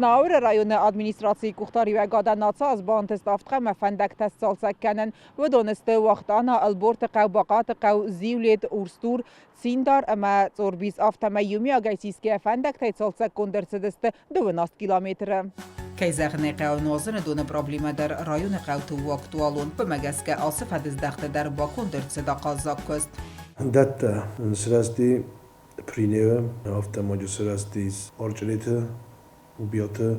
Знауыры районы администрацийы къухдариуӕгадӕн ацы аз бантыст авд хъӕумӕ фӕндӕгтӕ сцалцӕг кӕнын. Уыдон сты Уахтъана, Ӕлборты хъӕу, Бахъаты хъӕу, Зиулет, Урсдур, Циндар ӕмӕ Цъорбис. Афтӕмӕй иумиагӕй сисгӕ фӕндӕгтӕй цалцӕггонд ӕрцыдысты 18 километры. Кӕй зӕгъын ӕй хъӕуы, нуазыны доны проблемӕ дӕр районы хъӕуты у актуалон. Уымӕ гӕсгӕ ацы фӕдыздӕхты дӕр баконд ӕрцыд ахъаззаг куыст. Дӕттӕ сырӕзти Принеы, афтӕ ма сырӕзтис Арчъреты, Убиаты.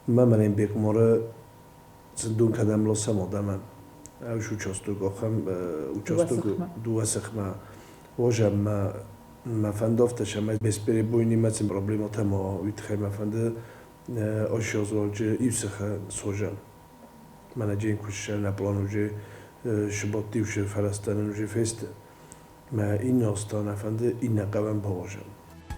Мӕ мӕнӕн Бекъмары зындон кӕдӕм ласӕм адӕмӕн. Ӕвш участок ахӕм участок дыууӕ сыхмӕ уазӕм мӕ мӕ фӕнды афтӕ цӕмӕй бесперебойнимӕ цы проблемӕтӕ ма уый тыххӕй мӕ фӕнды ӕссӕдз иу сыхы созӕм. Мӕнӕ джен куыст нӕ план уже сыбадт иу фӕрӕзтӕн уже фесты. Мӕ иннӕ азтӕ нӕ фӕнды иннӕ хъӕуӕн бауазӕм.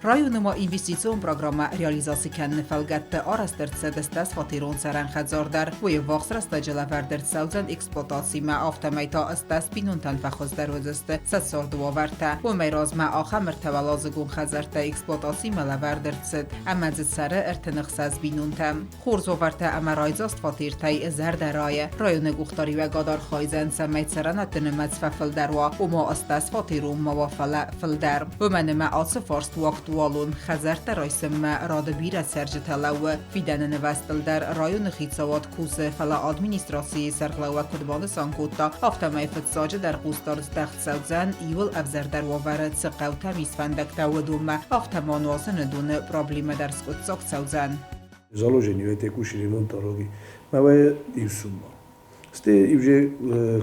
Районы ма инвестицион программӕ реализаци кӕныны фӕлгӕтты арӕзт ӕрцыд стӕсфатерон цӕрӕн хӕдзар дӕр. Уый ӕввахс рӕстӕджы лӕвӕрд ӕрцӕудзӕн эксплуатацимӕ, афтӕмӕй та стӕс бинонтӕн фӕхуыздӕр уыдзысты сӕ царды уавӕртӕ. Уымӕй размӕ ахӕм ӕртӕуӕладзыгон хӕдзӕрттӕ эксплуатацимӕ лӕвӕрд ӕрцыд ӕмӕ дзы цӕры 36 бинонтӕ. Хорз уавӕртӕ ӕмӕ райдзаст фатертӕй зӕрдӕ райы. Районы къухдариуӕгад архайдзӕн, цӕмӕй цӕрӕнӕтты нымӕц фӕфылдӕр уа, ома ӕстӕс фатерон ма уа, фӕлӕ фылдӕр. Уымӕн ӕмӕ ацы фарст у актуалон. Хӕдзӕрттӕ райсынмӕ рады бирӕ цӕрджытӕ лӕууы. Фидӕны нывӕзтыл дӕр районы хицауад кусы, фӕлӕ администрацийы сӕргълӕууӕг куыд банысан кодта, афтӕмӕй фыццаджыдӕр хъусдард здӕхт цӕудзӕн иуыл ӕвзӕрдӕр уавӕры цы хъӕутӕм ис фӕндӕгтӕ, уыдонмӕ, афтӕ ма нуазыны доны проблемӕ дӕр скъуыддзаг цӕудзӕн. Заложение текущий ремонт дороги. Мӕ иу сумма. Сте уже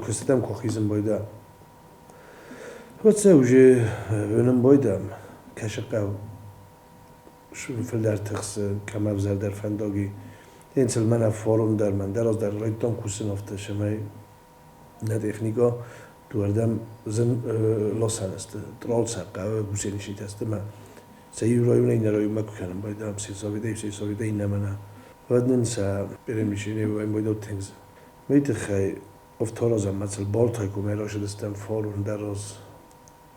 куыстытӕм куы хизын байдам. Уӕд уже вынын байдам кӕсы хъӕу фылдӕр тыхсы, кӕм ӕвзӕрдӕр фӕндаги. Енцел мӕнӕ форум дӕр, мӕн дӕр дӕр райдтам кусын афтӕ, цӕмӕй нӕ техника туӕрдӕм зын ласӕн сты. Троллсӕ хъӕуы гусеничнитӕ сты мӕ сӕ иу районӕй иннӕ районмӕ куы кӕнын байдам, сельсоветӕй сельсоветӕй иннӕмӕ нӕ. Уӕд нын сӕ перемещение байдау тынг зын. Уый тыххӕй ӕфтаразӕм мӕцыл Балтайы комӕй рацыдыстӕм фарон дӕр аз.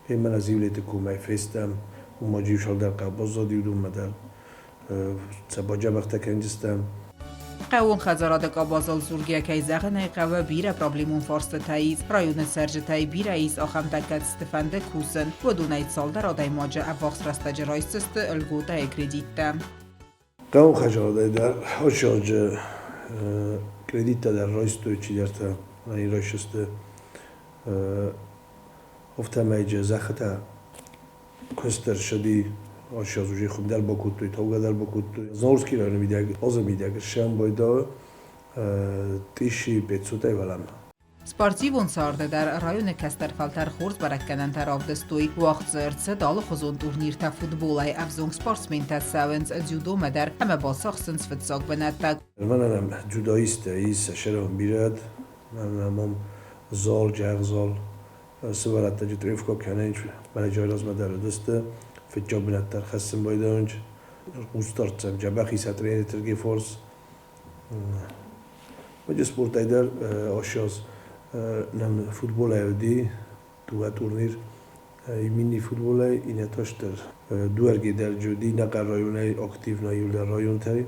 Мӕнӕ Зиулеты комӕй фестӕм, уым ма иу цалдӕр хъӕу баззад уыдонмӕ дӕр. Сӕ баджабӕхтӕ кӕндзыстӕм. Хъӕууон хӕдзарады къабазыл дзургӕ, кӕй зӕгъын ӕй хъӕуы, бирӕ проблемон фарстытӕ ис. Районы цӕрджытӕй бирӕ ис ахӕмтӕ, кӕцыты фӕнды кусын. Уыдонӕй цалдӕр адӕймаджы ӕввахс рӕстӕджы райсдзысты льготӕйы кредиттӕ. Хъӕууон хӕдзарадӕй дӕр ӕссӕдзы кредиттӕ дӕр райстой чидӕртӕ, райсысты. Афтӕмӕй зӕххытӕ куыст ӕрцыди, ӕссӕдз уже хуым дӕр бакодтой, таугӕ дӕр бакодтой. Знаурский районы мидӕг, азы мидӕг сӕмбӕлдӕуы тъисси 500-ӕй уӕлӕмӕ. Спортивон царды дӕр районы кӕстӕр фӕлтӕр хорз бӕрӕггӕнӕнтӕ равдыстой. Уагъд дзы ӕрцыд алыхуызон турниртӕ футболӕй, ӕвзонг спортсментӕ цӕуынц дзюдомӕ дӕр ӕмӕ бацахсынц фыццаг бынӕттӕ. Мӕнӕн дзюдоисттӕ ис сӕ сӕрӕн бирӕ, мӕнӕн зал, джагъзал, сывӕллӕттӕ тренировка кӕнынц, мӕнӕ размӕ дӕр уыдысты, фыццаг бынат дӕр хӕссын байдайынц, хъусдард дзӕбӕх иса тренерты форс. Vagy спортӕй дӕр ӕссӕдз нӕм футболӕй уыди дыууӕ турнир, мини-футболӕй, иннӕтӕ стыр. Дыууӕрдыгӕй дӕр уыди нӕхъӕн районӕй активно иуылдӕр районтӕй.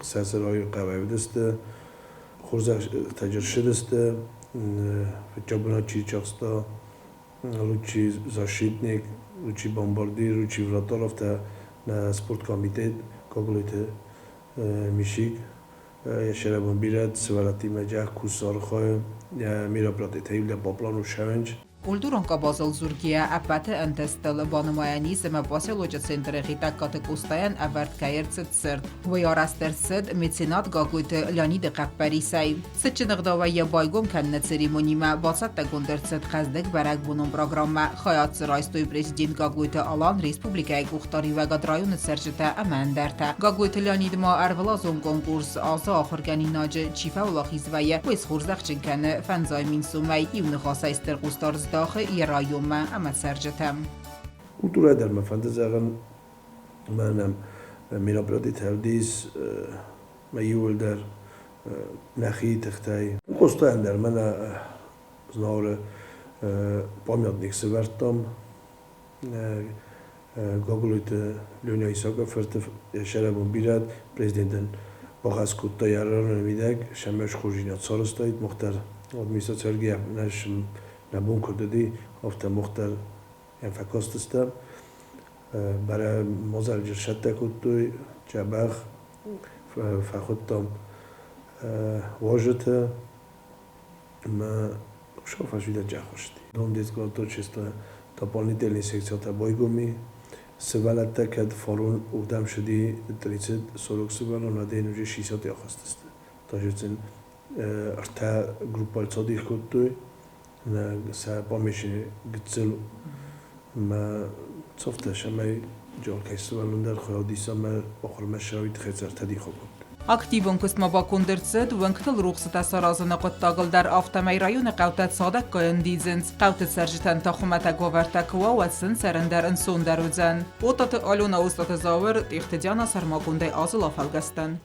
Сӕ район хъӕуӕй уыдысты, хорзӕхтӕ ссыдысты, фыццаг бынат чи чахста, лучший защитник, лучший бомбардир, лучший вратарь афтӕ нӕ спорткомитет Гаглойты Мишик йӕ сӕрӕбон бирӕ сывӕллӕттимӕ джах кусы архайы, йӕ мероприятитӕ иуылдӕр баплан у шӕвӕнч. Культурон къабазыл дзургӕйӕ, ӕппӕты ӕнтыстыл банымайӕн ис ӕмӕ поселочы центры Хетӕгкаты Къостайӕн ӕвӕрд кӕй ӕрцыд цырт. Уый арӕзт ӕрцыд меценат Гаглойты Леониды хъӕппӕрисӕй. Цытджын ӕгъдауӕй йӕ байгом кӕныны церемонимӕ бацӕттӕгонд ӕрцыд хъӕздыг бӕрӕгбонон программӕ. Хайад дзы райстой президент Гаглойты Алан, республикӕйы къухдариуӕгад районы цӕрджытӕ ӕмӕ ӕндӕртӕ. Гаглойты Леонид ма ӕрвылазон конкурс Азы ахуыргӕнинаджы чи фӕуӕлахиз вӕййы, уый схорзӕхджын кӕны 5 000 сомӕй. Иу ныхасӕй стыр хъусдард здахы йӕ районмӕ ӕмӕ цӕрджытӕм. Культурӕ дӕр мӕ фӕнды зӕгъын, мӕнӕ мероприятитӕ уыдис мӕ иууылдӕр нӕхи тыхтӕй. Къостайӕн дӕр мӕнӕ Знауыры памятник сӕвӕрдтам. Гаглойты Леня Исакы фырты сӕрӕбон бирӕ президентӕн бахӕс кодта йӕ районы мидӕг сӕмӕ схорздзинад сарӕзтаид, мах дӕр администрацийы нӕ бон куыд уыди, афтӕ мах дӕр йӕм фӕкастыстӕм. Бӕрӕ мадзалджы сцӕттӕ кодтой, дзӕбӕх фӕхуыдтам уазджыты ӕмӕ фӕсвидӕджы ӕххуысти. Дом детского творчества дополнительный секциятӕ байгом и. Сывӕллӕттӕ кӕд фарон уырдӕм сыди 30-40 сывӕллон, уӕдӕй уже 60 ахызтысты. Даже сын ӕртӕ группӕйыл цадих кодтой, сӕ помещение гыццыл ӕмӕ цӕфтӕ сӕмӕй алкӕй сывӕллон дӕр хайад ӕмӕ ахуырмӕ ссӕуид хӕдзӕрттӕ дих кодтой. Активон куыстмӕ баконд ӕрцыд уӕнгтыл рухсытӕ саразыны хъуыддагыл дӕр, афтӕмӕй районы хъӕутӕ цадӕггай ӕндидзынц. Хъӕуты цӕрджытӕн та хуымӕтӕг уавӕртӕ куы уа, уӕд сын цӕрын дӕр ӕнцондӕр уыдзӕн. Отаты Алена, Остъаты Зауыр, Тъехты Диана сӕрмагондӕй азыл афӕлгӕстӕн.